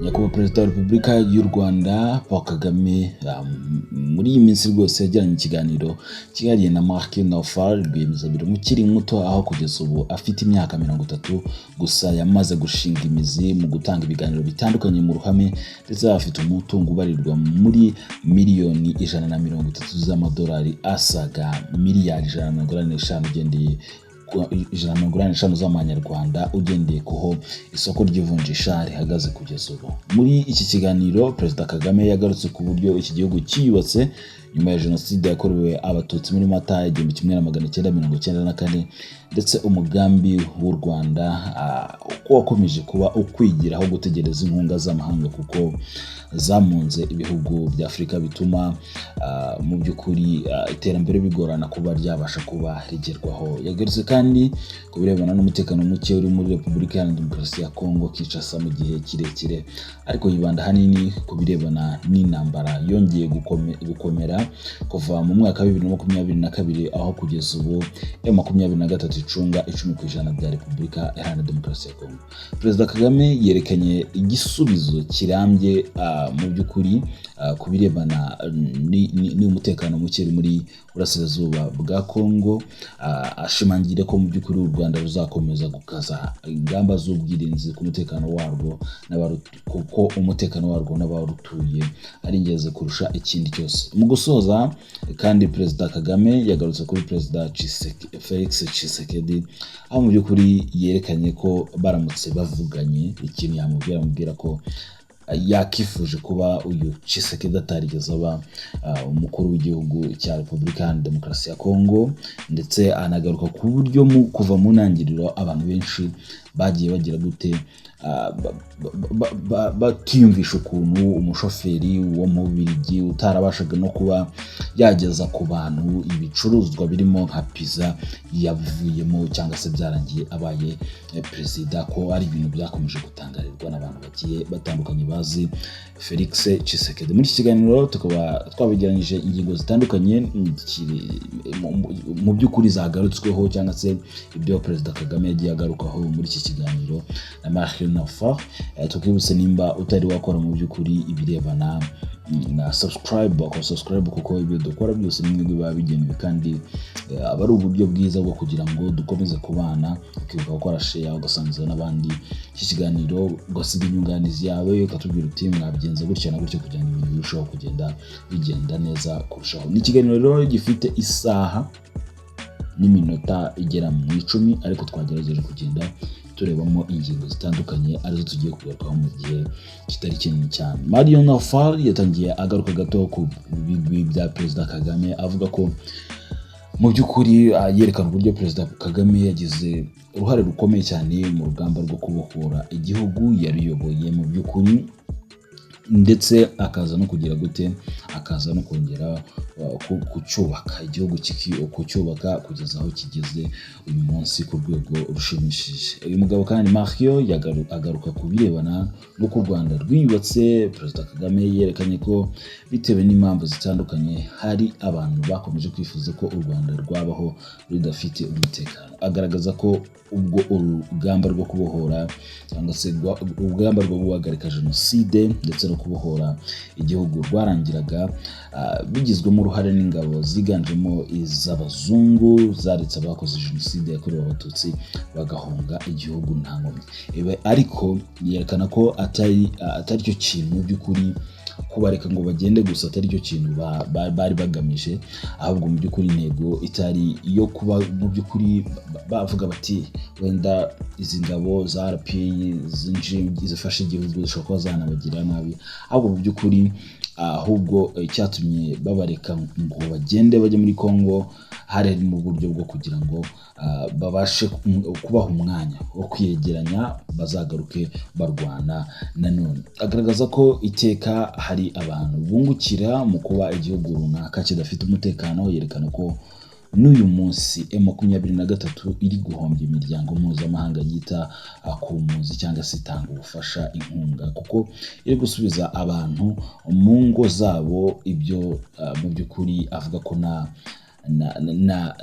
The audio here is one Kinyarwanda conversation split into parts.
Nyakubahwa Perezida wa Repubulika y'u Rwanda Paul Kagame, muri iyi minsi rwose yagiranye ikiganiro cyihariye na Marc Naufal, rwiyemezamirimo ukiri muto, aho kugeza ubu afite imyaka 30 gusa. Yamaze gushinga imizi mu gutanga ibiganiro bitandukanye mu ruhame, ndetse afite umutungo ubarirwa muri miliyoni 130 z'amadolari, asaga miliyari 185 ugendeye 185 z'amanyarwanda, ugendeye kuho isoko ry'ivunjisha rihagaze kugeza ubu. Muri iki kiganiro, Perezida Kagame yagarutse ku buryo iki gihugu cyiyubatse nyuma ya Jenoside yakorewe Abatutsi muri Mata 1994, ndetse umugambi w'u Rwanda uko wakomeje kuba ukwigiraho gutegereza inkunga z'amahanga, kuko zamunze ibihugu bya Afurika, bituma mu by'ukuri iterambere bigorana kuba ryabasha kuba rigerwaho. Yagarutse kandi ku birebana n'umutekano muke uri muri Repubulika Iharanira Demokarasi ya Kongo Kinshasa mu gihe kirekire, ariko yibanda ahanini ku birebana n'intambara yongeye gukomera kuva mu mwaka wa 2022, aho kugeza ubu M23 icunga 10% bya Repubulika Iharanira Demokarasi ya Kongo. Perezida Kagame yerekanye igisubizo kirambye mu by'ukuri ku birebana n'umutekano muke uri muri Burasirazuba bwa Kongo, ashimangira ko mu by'ukuri u Rwanda ruzakomeza gukaza ingamba z'ubwirinzi ku mutekano warwo, kuko umutekano warwo n'abarutuye ari ingenzi kurusha ikindi cyose. Mu gusoza kandi, Perezida Kagame yagarutse kuri Perezida Felix Tshisekedi, aho mu by'ukuri yerekanye ko baramutse bavuganye ikintu yamubwira, amubwira ko yakifuje kuba uyu Tshisekedi atarigeze aba umukuru w'igihugu cya Repubulika Iharanira Demokarasi ya Kongo, ndetse anagaruka ku buryo kuva mu ntangiriro abantu benshi bagiye bagira gute, batiyumvisha ukuntu umushoferi wo mu Bubiligi utarabashaga no kuba yageza ku bantu ibicuruzwa birimo nka pizza yavuyemo cyangwa se byarangiye abaye perezida, ko ari ibintu byakomeje gutangarirwa n'abantu bagiye batandukanye bazi Felix Tshisekedi. Muri iki kiganiro tukaba twabegeranyije ingingo zitandukanye mu by'ukuri zagarutsweho, cyangwa se ibyo Perezida Kagame yagiye agarukaho muri iki kiganiro na Marc Naufal. Tukibutse, nimba utari wakora mu by'ukuri ibirebana na subscribe, wakora subscribe, kuko ibyo dukora byose ni mwebwe biba bigenewe, kandi aba ari uburyo bwiza bwo kugira ngo dukomeze kubana. Ukibuka gukora share, ugasangiza n'abandi iki kiganiro, ugasiga inyunganizi yawe, ukatubwira uti mwabigenza gutya na gutya kugira ngo ibintu birusheho kugenda bigenda neza kurushaho. Ni ikiganiro rero gifite isaha n'iminota igera mu 10, ariko twagerageje kugenda turebamo ingingo zitandukanye arizo tugiye kugarukaho mu gihe kitari kinini cyane. Mario Naufal yatangiye agaruka gato ku bigwi bya Perezida Kagame, avuga ko mu by'ukuri yerekana uburyo Perezida Kagame yagize uruhare rukomeye cyane mu rugamba rwo kubohora igihugu yaruyoboye mu by'ukuri, ndetse akaza no kugira gute, akaza no kongera kucyubaka igihugu, kucyubaka kugeza aho kigeze uyu munsi ku rwego rushimishije. Uyu mugabo kandi Mario agaruka ku birebana n'uko u Rwanda rwiyubatse. Perezida Kagame yerekanye ko bitewe n'impamvu zitandukanye hari abantu bakomeje kwifuza ko u Rwanda rwabaho rudafite umutekano, agaragaza ko ubwo urugamba rwo kubohora cyangwa se urugamba rwo guhagarika jenoside ndetse no kubohora igihugu rwarangiraga, bigizwemo uruhare n'ingabo ziganjemo iz'abazungu zaretse abakoze jenoside yakorewe Abatutsi bagahunga igihugu nta nkomyi. Ariko yerekana ko atari cyo kintu mu by'ukuri kubareka ngo bagende gusa atari cyo kintu bari bagamije, ahubwo mu by'ukuri intego itari iyo kuba mu by'ukuri bavuga bati wenda izi ngabo za RPA zinjiye zifashe igihugu zishobora kuba zanabagira nabi, ahubwo mu by'ukuri ahubwo icyatumye babareka ngo bagende bajye muri Congo hari mu buryo bwo kugira ngo babashe kubaha umwanya wo kwiyegeranya bazagaruke barwana nanone. Agaragaza ko iteka hari abantu bungukira mu kuba igihugu runaka kidafite umutekano, yerekana ko n'uyu munsi M23 iri guhombya imiryango mpuzamahanga yita ku mpunzi cyangwa se itanga ubufasha, inkunga, kuko iri gusubiza abantu mu ngo zabo, ibyo mu by'ukuri avuga ko na na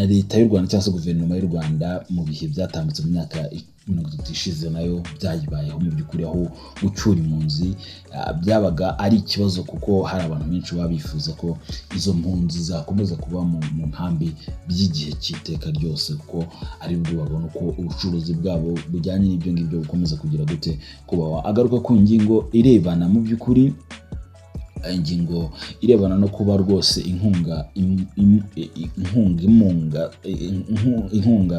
leta y'u Rwanda cyangwa se guverinoma y'u Rwanda mu bihe byatambutse mu myaka 30 ishize, nayo byayibayeho mu by'ukuri, aho gucyura impunzi byabaga ari ikibazo, kuko hari abantu benshi baba bifuza ko izo mpunzi zakomeza kuba mu nkambi by'igihe cy'iteka ryose, kuko ari bwo babona uko ubucuruzi bwabo bujyanye n'ibyo ngibyo bukomeza kugira gute kubaho. Agaruka ku ngingo irebana mu by'ukuri, ingingo irebana no kuba rwose inkunga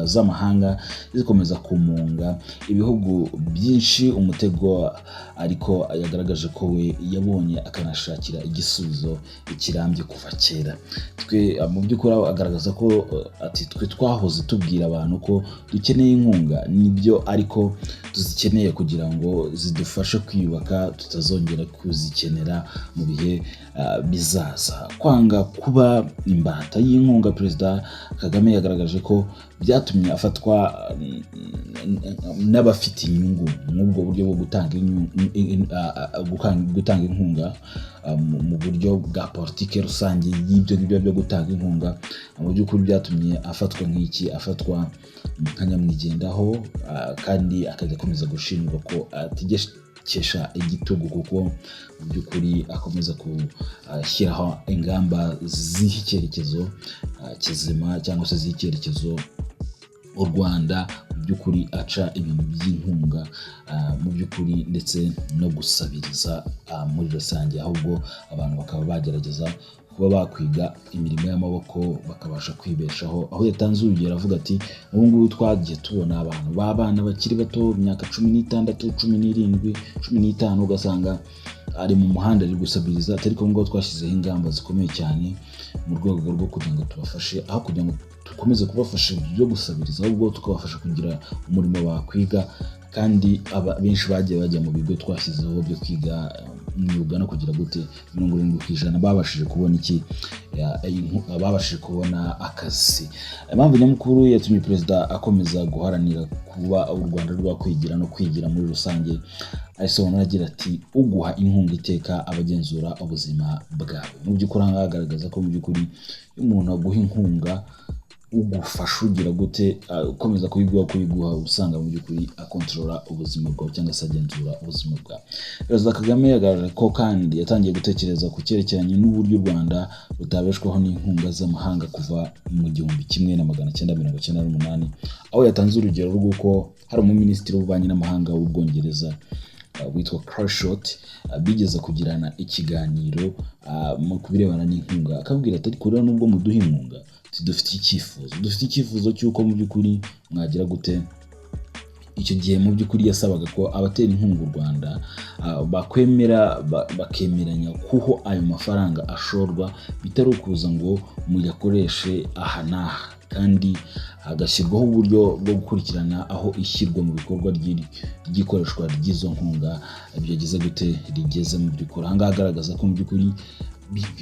z'amahanga zikomeza kumunga ibihugu byinshi umutego, ariko yagaragaje ko we yabonye akanashakira igisubizo kirambye kuva kera. Twe mu by'ukuri agaragaza ko ati twe twahoze tubwira abantu ko dukeneye inkunga, nibyo, ariko tuzikeneye kugira ngo zidufashe kwiyubaka, tutazongera kuzikenera mu bihe bizaza. Kwanga kuba imbata y'inkunga, Perezida Kagame yagaragaje ko byatumye afatwa n'abafite inyungu nk'ubwo buryo bwo gutanga inkunga mu buryo bwa politiki rusange y'ibyo ngibyo byo gutanga inkunga. Mu by'ukuri byatumye afatwa nk'iki, afatwa nka nyamwigendaho, kandi akajya akomeza gushinjwa ko ategekesha igitugu, kuko mu by'ukuri akomeza gushyiraho ingamba z'iha icyerekezo kizima cyangwa se ziha icyerekezo u Rwanda, mu by'ukuri aca ibintu by'inkunga mu by'ukuri ndetse no gusabiriza muri rusange, ahubwo abantu bakaba bagerageza kuba bakwiga imirimo y'amaboko bakabasha kwibeshaho. Aho yatanze urugero avuga ati ubu ngubu twagiye tubona abantu b'abana bakiri bato, imyaka 16, 17, 15, ugasanga ari mu muhanda ari gusabiriza, ariko ubu ngubu twashyizeho ingamba zikomeye cyane mu rwego rwo kugira ngo tubafashe, aho kugira ngo dukomeze kubafasha ibyo gusabiriza, ahubwo tukabafasha kugira umurimo bakwiga. Kandi benshi bagiye bajya mu bigo twashyizeho byo kwiga imyuga no kugira gute, 70% babashije kubona iki, babashije kubona akazi. Impamvu nyamukuru yatumye perezida akomeza guharanira kuba u Rwanda rwakwigira no kwigira muri rusange, asobanura agira ati uguha inkunga iteka abagenzura ubuzima bwawe. Mu by'ukuri aha ngaha agaragaza ko mu by'ukuri iyo umuntu aguha inkunga, ugufasha ugira gute, ukomeza kuyiguha, usanga mu by'ukuri akontorora ubuzima bwawe cyangwa se agenzura ubuzima bwawe. Perezida Kagame yagaragaje ko kandi yatangiye gutekereza ku cyerekeranye n'uburyo u Rwanda rutabeshwaho n'inkunga z'amahanga kuva mu 1998, aho yatanze urugero rw'uko hari umuminisitiri w'ububanyi n'amahanga w'Ubwongereza witwa Carl, bigeze kugirana ikiganiro mu kubirebana n'inkunga, akabwira ati ariko rero nubwo muduha inkunga, dufite icyifuzo cy'uko mu by'ukuri mwagira gute. Icyo gihe mu by'ukuri yasabaga ko abatera inkunga u Rwanda bakwemera bakemeranya kuho ayo mafaranga ashorwa, bitari ukuza ngo muyakoreshe aha n'aha, kandi hagashyirwaho uburyo bwo gukurikirana aho ishyirwa mu bikorwa ry'ikoreshwa ry'izo nkunga byageze gute, rigeze mu by'ukuri. Aha ngaha agaragaza ko mu by'ukuri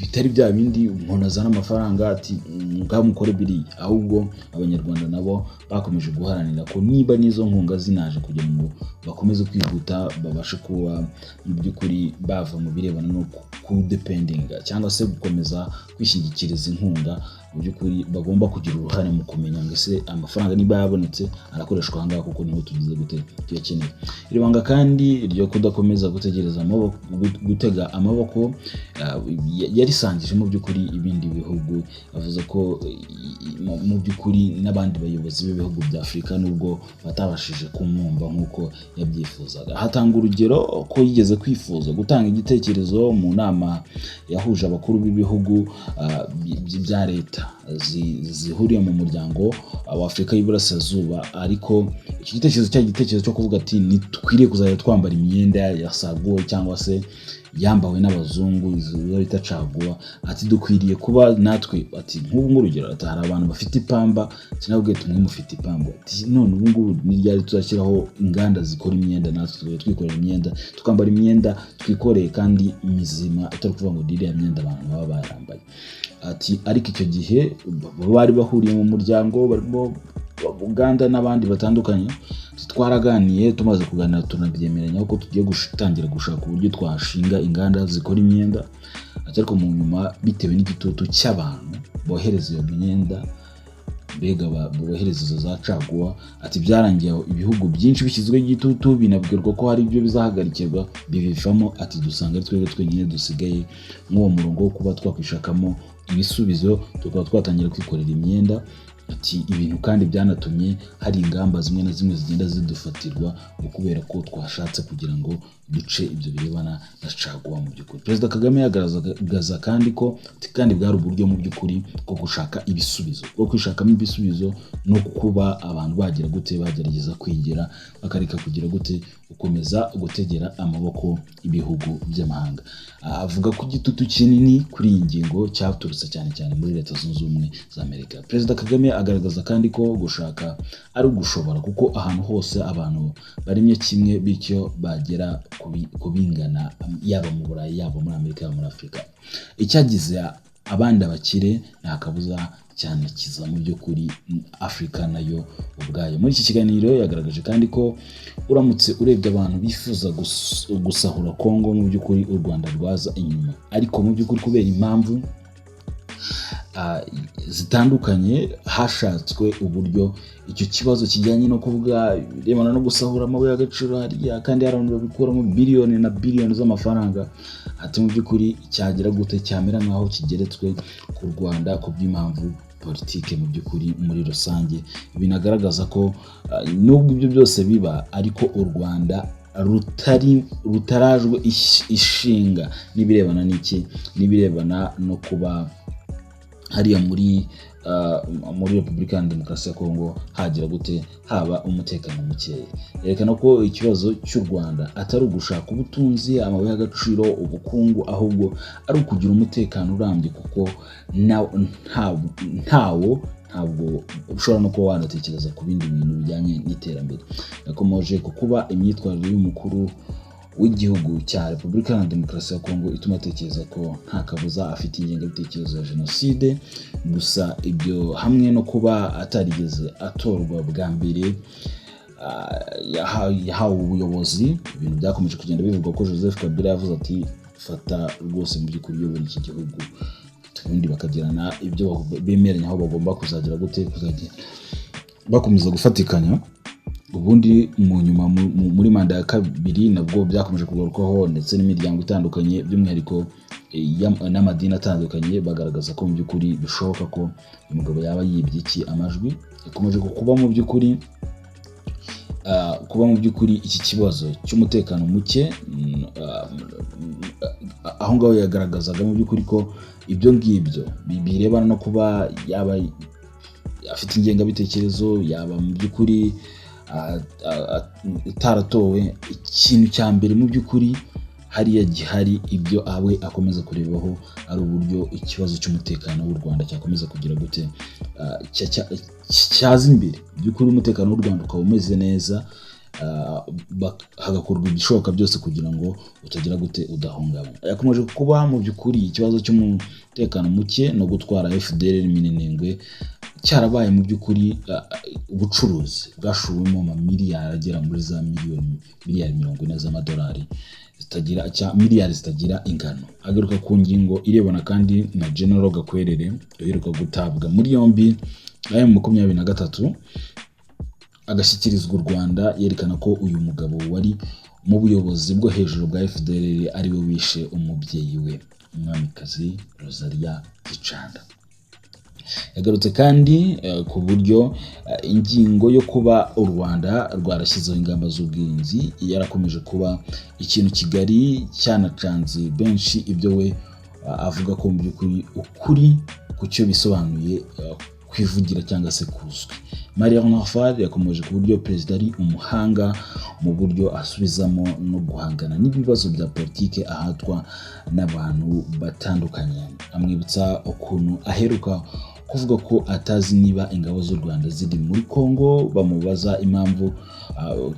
bitari bya bindi umuntu azana amafaranga ati ngaho mukore biriya, ahubwo abanyarwanda nabo bakomeje guharanira ko niba n'izo nkunga zinaje kugira ngo bakomeze kwihuta, babashe kuba mu by'ukuri bava mu birebana no kudependinga cyangwa se gukomeza kwishingikiriza inkunga, mu by'ukuri bagomba kugira uruhare mu kumenya ngo ese amafaranga niba yabonetse arakoreshwa aha ngaha, kuko niho tugize gute tuyakeneye. Iri banga kandi ryo kudakomeza gutegereza amaboko, gutega amaboko, yarisangije mu by'ukuri ibindi bihugu. Avuze ko mu by'ukuri n'abandi bayobozi b'ibihugu bya Afurika nubwo batabashije kumwumva nk'uko yabyifuzaga. Hatanga urugero ko yigeze kwifuza gutanga igitekerezo mu nama yahuje abakuru b'ibihugu bya leta zihuriye mu muryango wa Afurika y'Iburasirazuba, ariko iki gitekerezo cyari igitekerezo cyo kuvuga ati ntitwiriye kuzajya twambara imyenda yasaguwe cyangwa se yambawe n'abazungu, izo bita caguwa, ati dukwiriye kuba natwe, ati nk'ubu nk'urugero, ati hari abantu bafite ipamba, sinabwiye tumwe mufite ipamba, ati none ubu ngubu ni ryari tuzashyiraho inganda zikora imyenda, natwe tukajya twikorera imyenda, tukambara imyenda twikoreye kandi mizima, atari ukuvuga ngo iriya myenda abantu baba barambaye. Ati ariko icyo gihe bari bahuriye mu muryango barimo Uganda n'abandi batandukanye, twaraganiye, tumaze kuganira tunabyemeranya ko tugiye gutangira gushaka uburyo twashinga inganda zikora imyenda. Ati ariko mu nyuma, bitewe n'igitutu cy'abantu bohereza iyo myenda, mbega bohereza izo za caguwa, ati byarangiye ibihugu byinshi bishyizweho igitutu, binabwirwa ko hari ibyo bizahagarikirwa, bibivamo. Ati dusanga ari twebwe twenyine dusigaye nk'uwo murongo wo kuba twakwishakamo ibisubizo, tukaba twatangira kwikorera imyenda. Ati ibintu kandi byanatumye hari ingamba zimwe na zimwe zigenda zidufatirwa ngo kubera ko twashatse kugira ngo duce ibyo birebana na caguwa. Mu by'ukuri Perezida Kagame yagaragaza kandi ko kandi bwari uburyo mu by'ukuri bwo gushaka ibisubizo, bwo kwishakamo ibisubizo no kuba abantu bagira gute, bagerageza kwigira, bakareka kugira gute, gukomeza gutegera amaboko ibihugu by'amahanga. Avuga ko igitutu kinini kuri iyi ngingo cyaturutse cyane cyane muri Leta Zunze Ubumwe za Amerika. Perezida Kagame agaragaza kandi ko gushaka ari ugushobora, kuko ahantu hose abantu baremye kimwe, bityo bagera ku bingana, yaba mu Burayi, yaba muri Amerika, yaba muri Afurika. Icyagize abandi abakire nta kabuza cyane kiza mu by'ukuri Afurika nayo ubwayo. Muri iki kiganiro yagaragaje kandi ko uramutse urebye abantu bifuza gusahura Kongo, mu by'ukuri u Rwanda rwaza inyuma, ariko mu by'ukuri kubera impamvu zitandukanye hashatswe uburyo icyo kibazo kijyanye no kuvuga ibirebana no gusahura amabuye y'agaciro hariya, kandi hari abantu babikuramo biliyoni na biliyoni z'amafaranga, ati mu by'ukuri cyagira gute, cyamera nk'aho kigeretswe ku Rwanda ku bw'impamvu politike. Mu by'ukuri muri rusange binagaragaza ko nubwo ibyo byose biba, ariko u Rwanda rutari rutarajwe ishinga n'ibirebana n'iki, n'ibirebana no kuba hariya muri Repubulika ya Demokarasi ya Kongo hagira gute, haba umutekano mukeya. Yerekana ko ikibazo cy'u Rwanda atari ugushaka ubutunzi, amabuye y'agaciro, ubukungu, ahubwo ari ukugira umutekano urambye, kuko ntawo ntabwo ushobora no kuba wanatekereza ku bindi bintu bijyanye n'iterambere. Yakomoje ku kuba imyitwarire y'umukuru w'igihugu cya Repubulika Iharanira Demokarasi ya Kongo ituma atekereza ko nta kabuza afite ingengabitekerezo ya jenoside. Gusa ibyo hamwe no kuba atarigeze atorwa bwa mbere, yahawe ubuyobozi, ibintu byakomeje kugenda bivugwa ko Joseph Kabila yavuze ati fata rwose mu by'ukuri uyobora iki gihugu, ubundi bakagirana ibyo bemeranya aho bagomba kuzagira gute, kuzajya bakomeza gufatikanya. Ubundi mu nyuma muri manda ya kabiri nabwo byakomeje kugarukwaho, ndetse n'imiryango itandukanye, by'umwihariko n'amadini atandukanye, bagaragaza ko mu by'ukuri bishoboka ko uyu mugabo yaba yibye iki, amajwi. Yakomeje kuba mu by'ukuri kuba mu by'ukuri iki kibazo cy'umutekano muke aho ngaho yagaragazaga mu by'ukuri ko ibyo ngibyo birebana no kuba yaba afite ingengabitekerezo, yaba mu by'ukuri ataratowe, ikintu cya mbere mu by'ukuri hariya gihari, ibyo awe akomeza kurebaho ari uburyo ikibazo cy'umutekano w'u Rwanda cyakomeza kugira gute, cyaza imbere. Mu by'ukuri umutekano w'u Rwanda ukaba umeze neza, hagakorwa ibishoboka byose kugira ngo utagira gute, udahungabana. Yakomeje kuba mu by'ukuri ikibazo cy'umutekano muke no gutwara FDLR Minembwe cyarabaye mu by'ukuri ubucuruzi bwashuwemo amamiliyari agera muri za miliyoni, miliyari 40 z'amadolari zitagira miliyari zitagira ingano. Agaruka ku ngingo irebana kandi na General Gakwerere uheruka gutabwa muri yombi na M23 agashyikirizwa u Rwanda, yerekana ko uyu mugabo wari mu buyobozi bwo hejuru bwa FDLR ari we wishe umubyeyi we, Umwamikazi Rosalia Gicanda. Yagarutse kandi ku buryo ingingo yo kuba u Rwanda rwarashyizeho ingamba z'ubwirinzi yarakomeje kuba ikintu kigari cyanacanze benshi, ibyo we avuga ko mu by'ukuri ukuri ku cyo bisobanuye kwivugira cyangwa se kuzwi. Marie Nafal yakomeje ku buryo perezida ari umuhanga mu buryo asubizamo no guhangana n'ibibazo bya politike ahatwa n'abantu batandukanye, amwibutsa ukuntu aheruka kuvuga ko atazi niba ingabo z'u Rwanda ziri muri Congo, bamubaza impamvu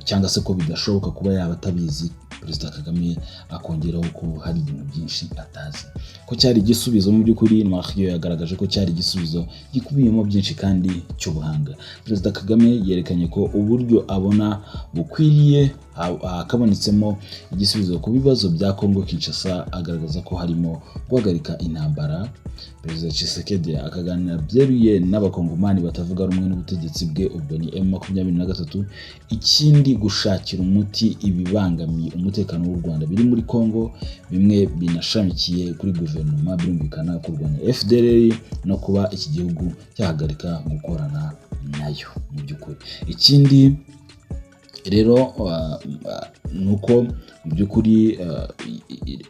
cyangwa se ko bidashoboka kuba yaba atabizi. Perezida Kagame akongeraho ko hari ibintu byinshi atazi, ko cyari igisubizo. Mu by'ukuri Mario yagaragaje ko cyari igisubizo gikubiyemo byinshi kandi cy'ubuhanga. Perezida Kagame yerekanye ko uburyo abona bukwiriye hakabonetsemo igisubizo ku bibazo bya Congo Kinshasa, agaragaza ko harimo guhagarika intambara, Perezida Tshisekedi akaganira byeruye n'abakongomani batavuga rumwe n'ubutegetsi bwe, ubwo ni M23. Ikindi, gushakira umuti ibibangamiye umutekano w'u Rwanda biri muri Congo, bimwe binashamikiye kuri guverinoma, birumvikana kurwanya FDLR no kuba iki gihugu cyahagarika gukorana nayo. Mu by'ukuri ikindi rero ni uko mu by'ukuri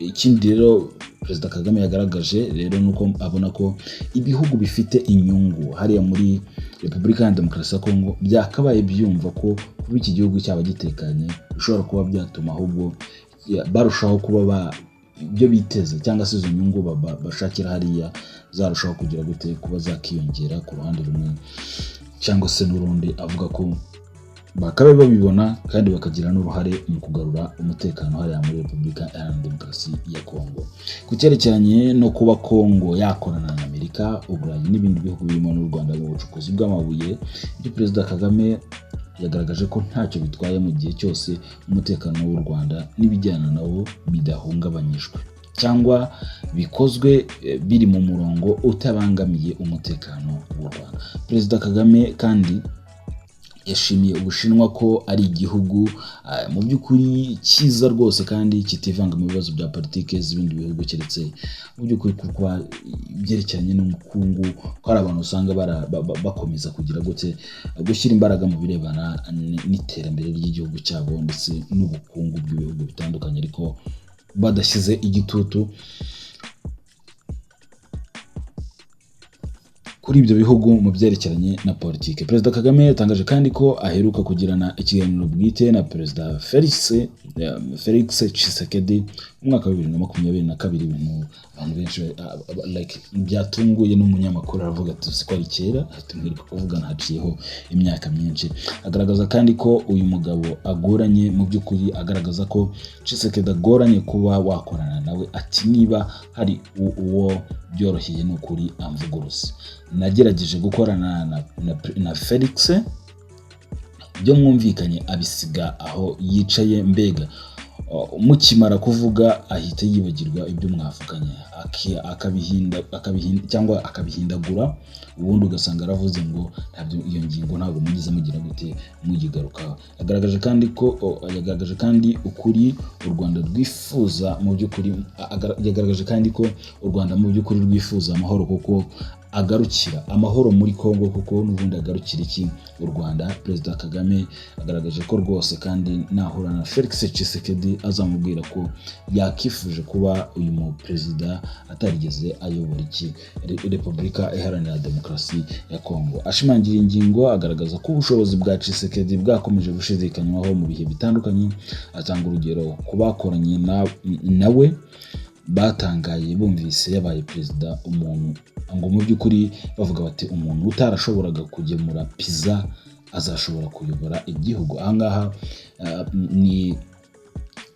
ikindi rero Perezida Kagame yagaragaje rero ni uko abona ko ibihugu bifite inyungu hariya muri Repubulika ya Demokarasi ya Kongo byakabaye byumva ko kuba iki gihugu cyaba gitekanye bishobora kuba byatuma ahubwo barushaho kuba ibyo biteze, cyangwa se izo nyungu bashakira hariya zarushaho kugira gute, kuba zakiyongera ku ruhande rumwe cyangwa se n'urundi. Avuga ko bakabaye babibona kandi bakagira n'uruhare mu kugarura umutekano hariya muri Repubulika Iharanira Demokarasi ya Kongo. Ku cyerekeranye no kuba Kongo yakorana na Amerika, Uburayi n'ibindi bihugu birimo n'u Rwanda mu bucukuzi bw'amabuye, ibyo Perezida Kagame yagaragaje ko ntacyo bitwaye mu gihe cyose umutekano w'u Rwanda n'ibijyana nawo bidahungabanyijwe cyangwa bikozwe biri mu murongo utabangamiye umutekano w'u Rwanda. Perezida Kagame kandi yashimiye Ubushinwa ko ari igihugu mu by'ukuri cyiza rwose kandi kitivanga mu bibazo bya politiki z'ibindi bihugu, keretse mu by'ukuri kuko ibyerekeranye n'ubukungu, ko hari abantu usanga bakomeza kugira gute, gushyira imbaraga mu birebana n'iterambere ry'igihugu cyabo ndetse n'ubukungu bw'ibihugu bitandukanye, ariko badashyize igitutu kuri ibyo bihugu mu byerekeranye na politiki. Perezida Kagame yatangaje kandi ko aheruka kugirana ikiganiro bwite na Perezida Felix Tshisekedi mu mwaka wa 2022, ibintu abantu benshi like byatunguye n'umunyamakuru, aravuga ati uzi ko ari kera tumwiruka kuvugana, haciyeho imyaka myinshi. Agaragaza kandi ko uyu mugabo agoranye mu by'ukuri, agaragaza ko Tshisekedi agoranye kuba wakorana nawe, ati niba hari uwo byoroheye ni ukuri amvuguruza. Nagerageje gukorana na Felix, ibyo mwumvikanye abisiga aho yicaye, mbega mukimara kuvuga ahita yibagirwa ibyo mwavuganye, akabihinda cyangwa akabihindagura, ubundi ugasanga aravuze ngo ntabyo, iyo ngingo ntabwo mugeze mugira gute muyigarukaho. Yagaragaje kandi ko yagaragaje kandi ukuri u Rwanda rwifuza mu by'ukuri, yagaragaje kandi ko u Rwanda mu by'ukuri rwifuza amahoro, kuko agarukira amahoro muri Kongo, kuko n'ubundi agarukira iki u Rwanda. Perezida Kagame agaragaje ko rwose kandi nahura na Felix Tshisekedi azamubwira ko yakifuje kuba uyu mu perezida atarigeze ayobora iki Repubulika Iharanira Demokarasi ya Kongo. Ashimangira ingingo, agaragaza ko ubushobozi bwa Tshisekedi bwakomeje gushidikanywaho mu bihe bitandukanye, atanga urugero ku bakoranye nawe batangaye bumvise yabaye perezida, umuntu ngo mu by'ukuri bavuga bati umuntu utarashoboraga kugemura pizza azashobora kuyobora igihugu. Ahangaha ni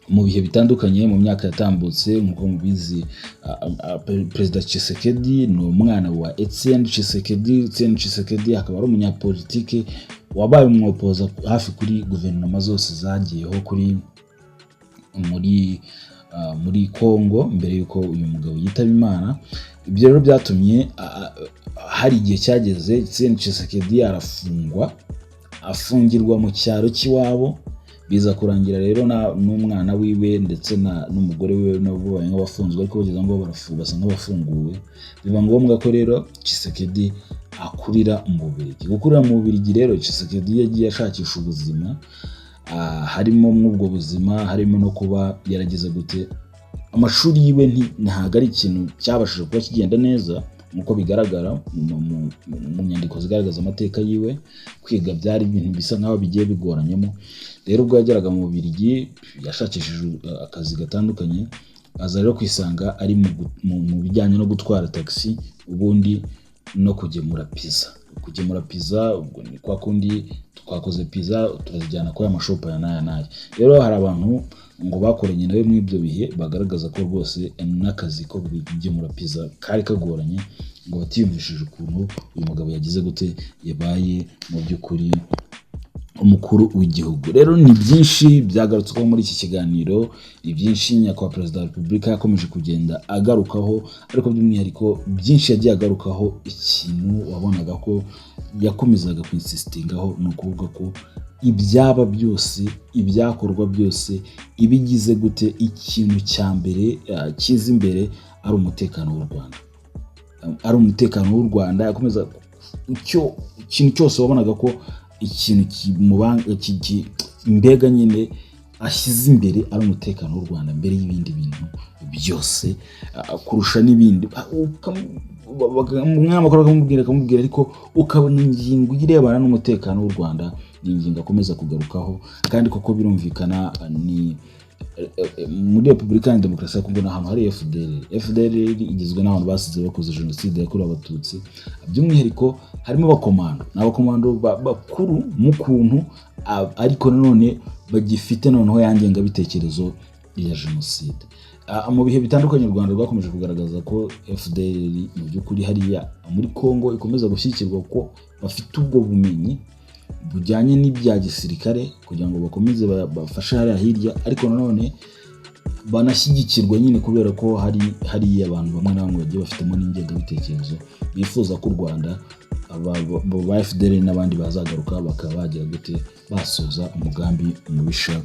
mu bihe bitandukanye mu myaka yatambutse, nk'uko mubizi Perezida Tshisekedi ni umwana wa Etienne Tshisekedi. Etienne Tshisekedi akaba ari umunyapolitike wabaye umwopoza hafi kuri guverinoma zose zagiyeho kuri muri Kongo mbere y'uko uyu mugabo yitaba Imana. Ibyo rero byatumye hari igihe cyageze Etienne Tshisekedi arafungwa, afungirwa mu cyaro cy'iwabo, biza kurangira rero n'umwana wiwe ndetse n'umugore wiwe nabo babaye nk'abafunzwe, ariko bageze ngo basa nk'abafunguwe, biba ngombwa ko rero Tshisekedi akurira mu Bubiligi. Gukurira mu Bubiligi rero Tshisekedi yagiye ashakisha ubuzima, harimo mw'ubwo buzima harimo no kuba yarageze gute amashuri yiwe ntabwo ari ikintu cyabashije kuba kigenda neza nk'uko bigaragara mu nyandiko zigaragaza amateka yiwe. Kwiga byari ibintu bisa nk'aho bigiye bigoranyemo. Rero ubwo yageraga mu Bubiligi yashakishije akazi gatandukanye, aza rero kwisanga ari mu bijyanye no gutwara taxi, ubundi no kugemura pizza. Kugemura pizza, ubwo ni kwa kundi twakoze pizza turazijyana kuri aya mashopu aya n'aya n'aya. Rero hari abantu ngo bakoranye nawe muri ibyo bihe bagaragaza ko rwose n'akazi ko kugemura pizza kari kagoranye, ngo batiyumvishije ukuntu uyu mugabo yagize gute, yabaye mu by'ukuri umukuru w'igihugu. Rero ni byinshi byagarutsweho muri iki kiganiro, ni byinshi nyakubahwa Perezida wa Repubulika yakomeje kugenda agarukaho, ariko by'umwihariko byinshi yagiye agarukaho, ikintu wabonaga ko yakomezaga kwinsisitingaho ni ukuvuga ko ibyaba byose, ibyakorwa byose, ibigize gute, ikintu cya mbere kiza imbere ari umutekano w'u Rwanda, ari umutekano w'u Rwanda. Yakomeza icyo ikintu cyose wabonaga ko ikintu mbega nyine ashyize imbere ari umutekano w'u Rwanda mbere y'ibindi bintu byose, kurusha n'ibindi. Umunyamakuru akamubwira, ariko ukabona ingingo irebana n'umutekano w'u Rwanda ni ingingo akomeza kugarukaho. Kandi koko birumvikana, ni muri Repubulika ya Demokarasi ya Kongo ni ahantu hari FDLR. FDLR igizwe n'abantu basize bakoze jenoside yakorewe Abatutsi, by'umwihariko harimo abakomando, ni abakomando bakuru mu kuntu, ariko nanone bagifite noneho ya ngengabitekerezo ya jenoside. Mu bihe bitandukanye u Rwanda rwakomeje kugaragaza ko FDLR mu by'ukuri hariya muri Kongo ikomeza gushyigikirwa, ko bafite ubwo bumenyi bujyanye n'ibya gisirikare kugira ngo bakomeze bafashe hariya hirya, ariko nanone banashyigikirwa nyine kubera ko hari hariya abantu bamwe na bamwe bagiye bafitemo n'ingengabitekerezo bifuza ko u Rwanda ba FDLR n'abandi bazagaruka bakaba bagira gute, basoza umugambi mubisha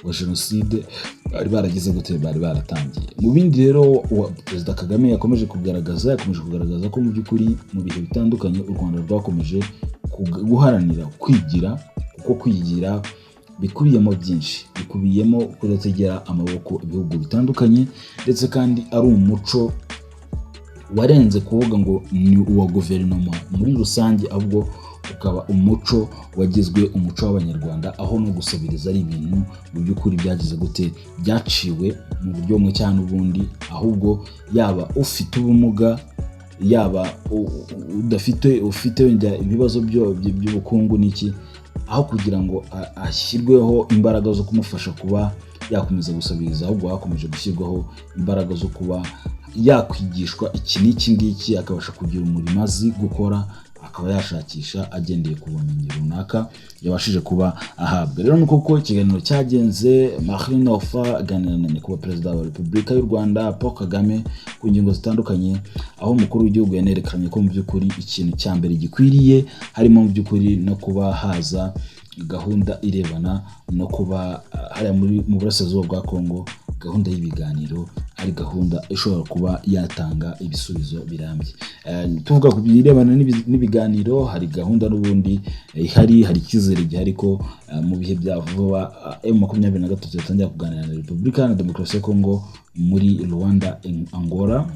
wa jenoside bari baragize gute, bari baratangiye. Mu bindi rero Perezida Kagame yakomeje kugaragaza ko mu by'ukuri mu bihe bitandukanye u Rwanda rwakomeje guharanira kwigira, kuko kwigira bikubiyemo byinshi, bikubiyemo kudategera amaboko ibihugu bitandukanye, ndetse kandi ari umuco warenze kuvuga ngo ni uwa guverinoma muri rusange, ahubwo ukaba umuco wagizwe umuco w'Abanyarwanda, aho no gusabiriza ari ibintu mu by'ukuri byagize gute, byaciwe mu buryo bumwe cyangwa n'ubundi, ahubwo yaba ufite ubumuga, yaba udafite, ufite wenda ibibazo by'ubukungu n'iki, aho kugira ngo ashyirweho imbaraga zo kumufasha kuba yakomeza gusabiriza, ahubwo hakomeje gushyirwaho imbaraga zo kuba yakwigishwa iki n'iki ngiki, akabasha kugira umurimo azi gukora, akaba yashakisha agendeye ku bumenyi runaka yabashije kuba ahabwa. Rero ni koko ikiganiro cyagenze, Marine Nopha aganira na nyakubahwa Perezida wa Repubulika y'u Rwanda Paul Kagame ku ngingo zitandukanye, aho umukuru w'igihugu yanerekanye ko mu by'ukuri ikintu cya mbere gikwiriye harimo mu by'ukuri no kuba haza gahunda irebana no kuba hariya mu burasirazuba bwa Kongo gahunda y'ibiganiro ari gahunda ishobora kuba yatanga ibisubizo birambye. Tuvuga ku birebana n'ibiganiro, hari gahunda n'ubundi ihari, hari icyizere gihari ko mu bihe bya vuba M23 yatangira kuganira na Repubulika Iharanira Demokarasi ya Kongo muri Luanda in Angola,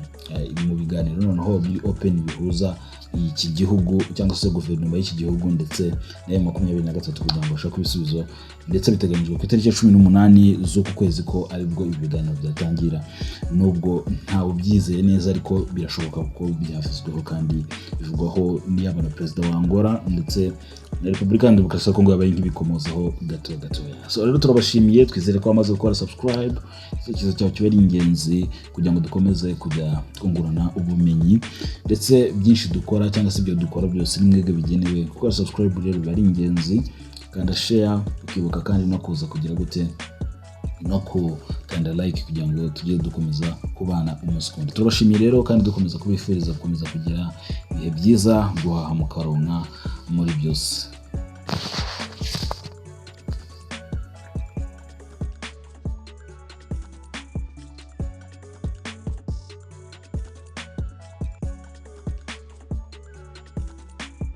mu biganiro noneho biri open bihuza iki gihugu cyangwa se guverinoma y'iki gihugu ndetse na M23 kugira ngo bashake ibisubizo, ndetse biteganyijwe ku itariki ya 18 z'uku kwezi ko aribwo ibi biganiro byatangira, nubwo ntawe ubyizeye neza, ariko birashoboka kuko byavuzweho kandi bivugwaho n'iyaba na Perezida wa Angola ndetse na Repubulika Iharanira Demokarasi ya Kongo yabaye nk'ibikomozaho gato gatoya. So rero turabashimiye, twizere ko wamaze gukora subscribe. Igitekerezo cyawe kiba ari ingenzi kugira ngo dukomeze kujya twungurana ubumenyi, ndetse byinshi dukora cyangwa se ibyo dukora byose ni mwebwe bigenewe. Gukora subscribe rero biba ari ingenzi, kanda share, ukibuka kandi no kuza kugira gute, no gukanda like kugira ngo tujye dukomeza kubana umunsi ku wundi. Turabashimiye rero kandi dukomeza kubifuriza gukomeza kugira ibihe byiza, guhaha mukaronka muri byose.